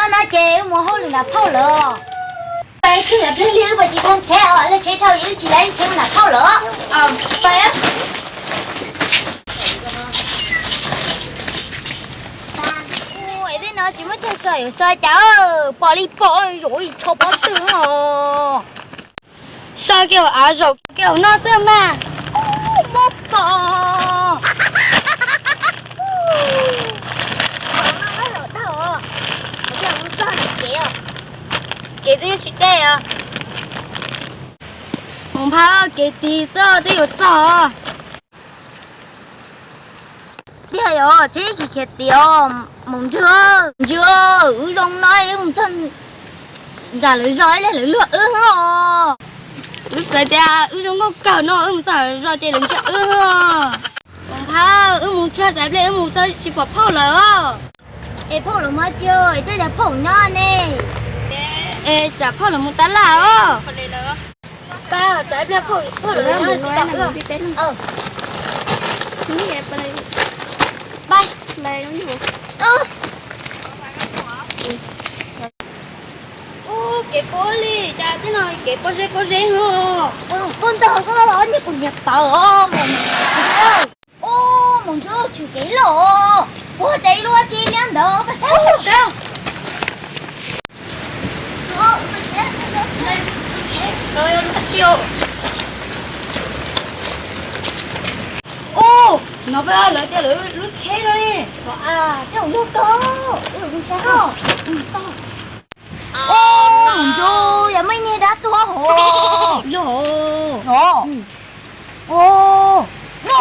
No ces wb mus hauj lwm nram phauj lawm. Pais twb pliag lig wb puas tsis tau tsheb os, lawv tsheb dhau wb tsis laib tsheb nram phauj lawm. Ua, tej no tsis muaj chaw so yuav so cas, pom li pom, zaum ib tsho pob tw os. So kiag hauv av, zaum kiag hauv no xwb mas. Muab pom. Kev twb yeej tsis deb os. Mus nphav kev tid xwb twb yuav txog. Tiag yog tsheb khiav khiav tiag os. Maum Ntswg, Ntswg, wb zoo no wb mus txog nram lawv zos ib pliag lawv luag wb os. Wb xav tias wb zoo nkauj kawg no wb mus txog lawv zos ces lawv ntsia wb os. Maum Nphav, wb mus tsuag tsam ib pliag wb mus txog tsis pom phauj lawm os. Es phauj lawv mas tsis, es tej cas phauj nyob ne? Es tsam phauj lawv mus tab laj os. Pab tsam ib pliag phauj lawv nyob tsis tau wb. Pab. Ub, kev pob li cas tej no, kev pob zeb pob zeb os. Koj ntog koj los nyiag kuv niag pawg os. Ub, Maum Ntswg, tshwm kev los, puag tsev luaj tsis liab ntawd, pab saib. Ub, no peb lawv tias lawv lub tsheb no ne. Ub, Maum Ntswg, yog muaj ib niag dab tuag hauv. Yog. Ub, Maum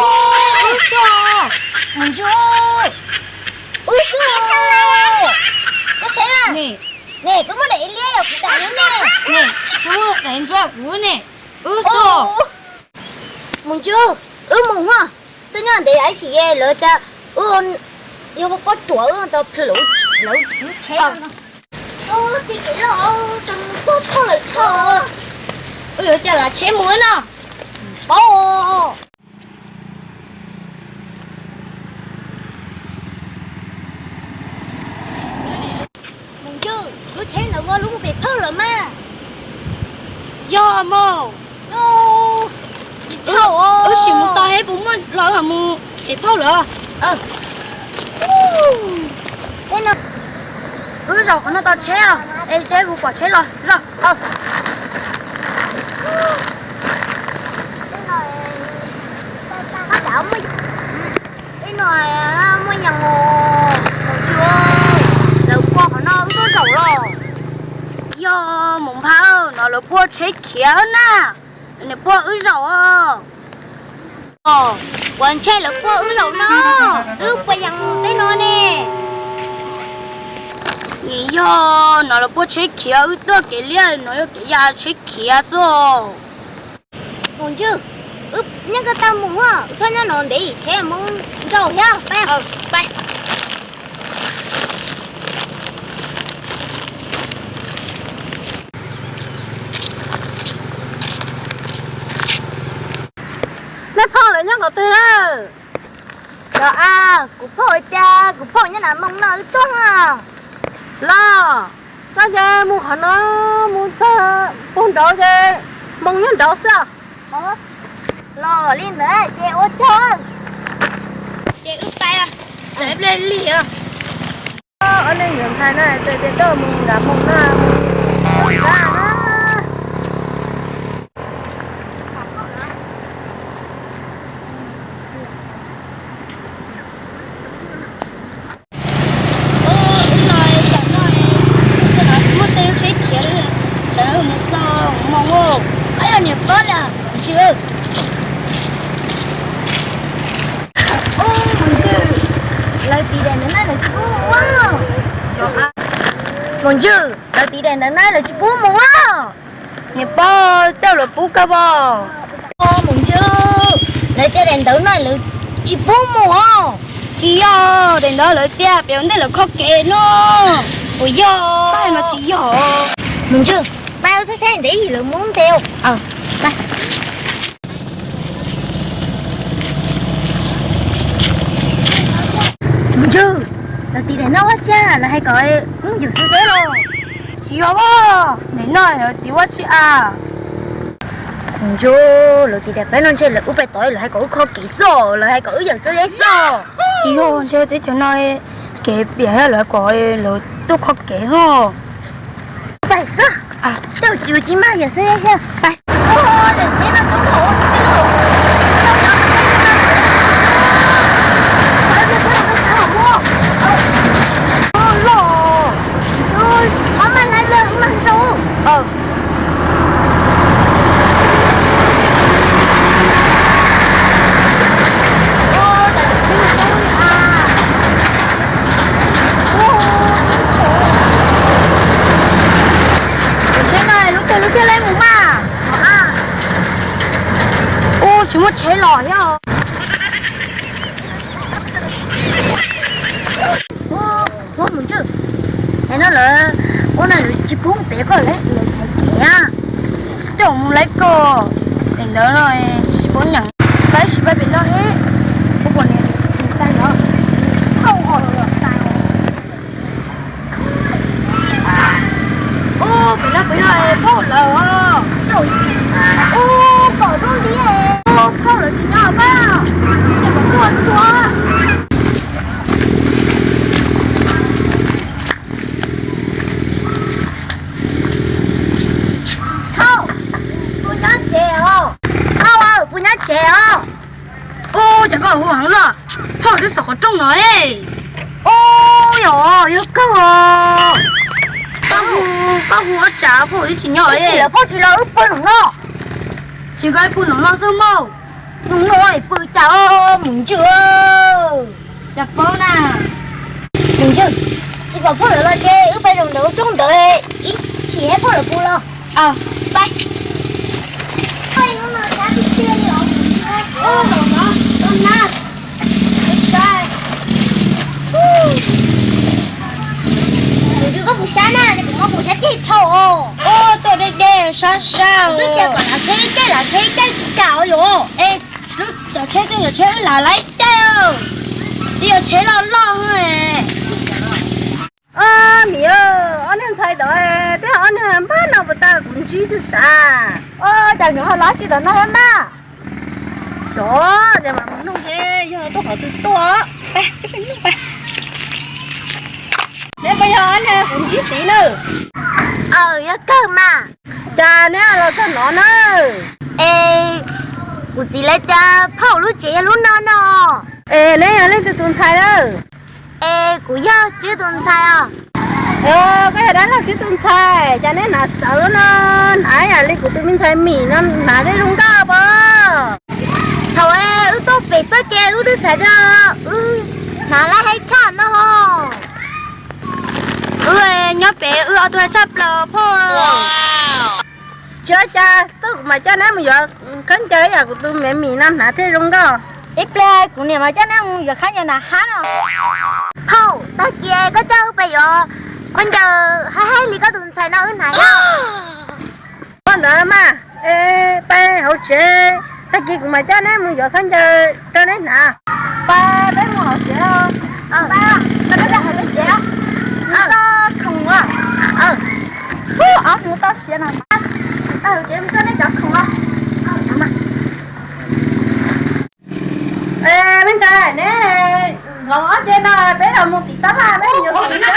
Ntswg, wb xwb. Koj saib na. Ne, koj muab daim liab yog kuv daim liab ne. Ne, koj muab daim ntsuab kuv ne. Wb xwb. Maum Ntswg, wb mus os. Txhob nyob ntev ib sim es lawv tias wb yog pob ruam wb tau plhws lawv lub tsheb no. Ub, txij kev los txog thaum lawm thaum. Wb yuav coj lawv tsheb mus no. Paub. Maum Ntswg, lub tsheb ntawd ua lub mus pem phauj lawm mas. Yog mas. Wb sim mus tau es puas muaj los wb mus pem phauj lawm. Wb zaum qhov no tau tsheb os, es seb puas pom tsheb los zoj. Tej no muaj yees, lawv ua qhov no wb tuaj zaum los. Yog Maum Nphav, no lawv puag tsheb khiav na, nws puag wb zaum os. Ua ntshai lawv puag wb zaum no, wb puas yees tej no ne. Yog no lawv puag tsheb khiav wb tuaj kev liab no yog kev ya tsheb khiav xwb. Maum Ntswg, wb nyob koj tau mus os, txhob nyob no ntev tsheb mus nraum thiab. Neb phauj lawv nyob qhov twg lawm? Los a, kuv phauj ua cas kuv phauj nyob nram moos no wb tuaj. Los, koj ces mus qhov no, mus txog puag nraud ces moos nyob nraud xwb. Los li ntawd ces ua tsaug. Ces wb pais, tsam ib pliag lig os. Ob leeg yuav ntxhais na, ces tias coj mus nram moos na, mus nram na. Wb no, tam no, txoj no tsis muaj tej lub tsheb khiav li, tam no wb mus txog moos, ab yog niam pob li, tsis. Ub, Maum Ntswg, lawv tiv daim ntawd na lawv tsis pub mus. Maum Ntswg, lawv tiv daim ntawd na lawv tsis pub mus. Niam pog, tej lawv pub koj pom. Maum Ntswg, lawv tiv daim ntawd na lawv tsis pub mus. Tsis yog, daim ntawd lawv tias pem ua ntej lawv kho kev no. Puas yog? Pab no tsis yog. Maum Ntswg, pab wb saib saib ntev lawv muab ntev. Maum Ntswg, Lawv tim daim no ua cas lawv hais kom wb yawm saub saib los? Tsis yog, daim no yog tim ua tsi a? Ntshe lawv tim daim peb no ntshe lawv wb pais tod lawv hais kom wb kho kev xwb, lawv hais kom wb yawm saub saib xwb. Tsis yog, ntshe teb chaws no kev piam lawv hais kom lawv tuaj kho kev no. Pais xwb, tej zaum tsis ua tsi mas yawm saub saib xwb. Pais. Lub twg lub thiaj li mus mas? Ua tsis muaj tsheb los thiab. Ua mus ntswj, es no lawv ua no lawv tsis pub pem koj lawv thaiv kev na. Coj mus lawv koj, es ntawd no tsis pub nyeem. Lawv tsis pub pem no thiab. Ua kom niam tais no phauj os. Ub, pem no puas yog phauj lawv os? Ub, kom zoo li phauj lawv tsis nyob pab. Ces kom tuaj tuaj. Phauj, puas nyob tsev os? Phauj, puas nyob tsev os? Ub, cas koj hu heev luaj? Phauj twb xaus qhov rooj no es. Ub, yog, yog kawg os. Koj hu, koj hu ua cas phauj twb tsis nyob es? Phauj tsis los wb pw nram no. Tsis nqa pw nram no xwb mog. Nram no pw cas mus ntswj. Cas paub na. Mus ntswj, tsis pom phauj lawv los ces wb pais zaum ntawm roob ntawd ib chim phauj lawv puas los. Pais. Mus ntswj koj mus sab na, kuv muab kuv sab ceg dhau. Tuaj deb deb sab sab. Twb tias kom lav tsheb caij, lav tsheb caij tsis kam os yom. Es lub cov tsheb twb yog tsheb wb lav laib caij, twb yog tsheb loj loj. Miv, ob niag ntxhais tod twb yog ob niag npab no puas tau kuv ntsib xwb sav. Cas nyuam qhuav los tsis tom no thiab npab? Xyov, ces mam mus nug seb yog tuaj qhov twg tuaj. Neb puas yog ob niag kuv ntsib tid na? Aws, yog kawg mas. Cas neb los txog no na? Es kuv txiv lawv tias phauj lub tsev yog lub no no. Es neb yog leej twg tus ntxhais na? Es kuv yog Tswb tus ntxhais os. Koj yog dab laug Tswb tus ntxhais, cas neb hnav txawv no, hnav yam li kuv tus me ntxhais Mim no hnav thiaj zoo nkauj pom. Thaum wb tuaj pem tuaj ces wb twb xav tias wb hnav lawv hais tshaj no. Wb nyob pem wb ob tug hais tshaj plaws phauj. Tsis ua cas, tuaj kuv mam coj neb mus yuav khaub ncaws yam kuv tus me Mim no hnav thiaj zoo nkauj. Ib pliag kuv niam mam coj neb mus yuav khaub ncaws hnav hab no. Phauj, tag kis koj coj wb pais yuav khaub ncaws haib haib li koj tus ntxhais no wb hnav yom. Ua ntawd mas, pais hauv tsev, tag kis kuv mam coj neb mus yuav khaub ncaws rau neb hnav. Pais peb mus hauv tsev. Pais, peb hauv tsev. Tau khoom a. Ub, ob hnub toj siab no. Tau hauv tsev mus coj neb cov khoom os. Me ntxhais, neb los ob ce no peb los mus tim tab laj peb yuav khoom siab.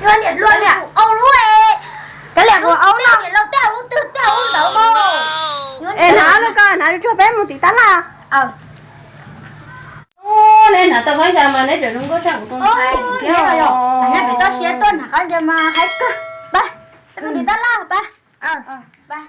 Yog niam hluas niam au lub, kav liam kuv au no. Es hnav lub ko hnav tsuag peb mus tim tab laj. Neb hnav tau khaub ncaws mas neb tseem zoo nkauj tshaj kuv tus ntxhais thiab. Peb toj siab tuaj hnav khaub ncaws mas haib kawg. Pab, peb mus tim tab laj pab. Pab.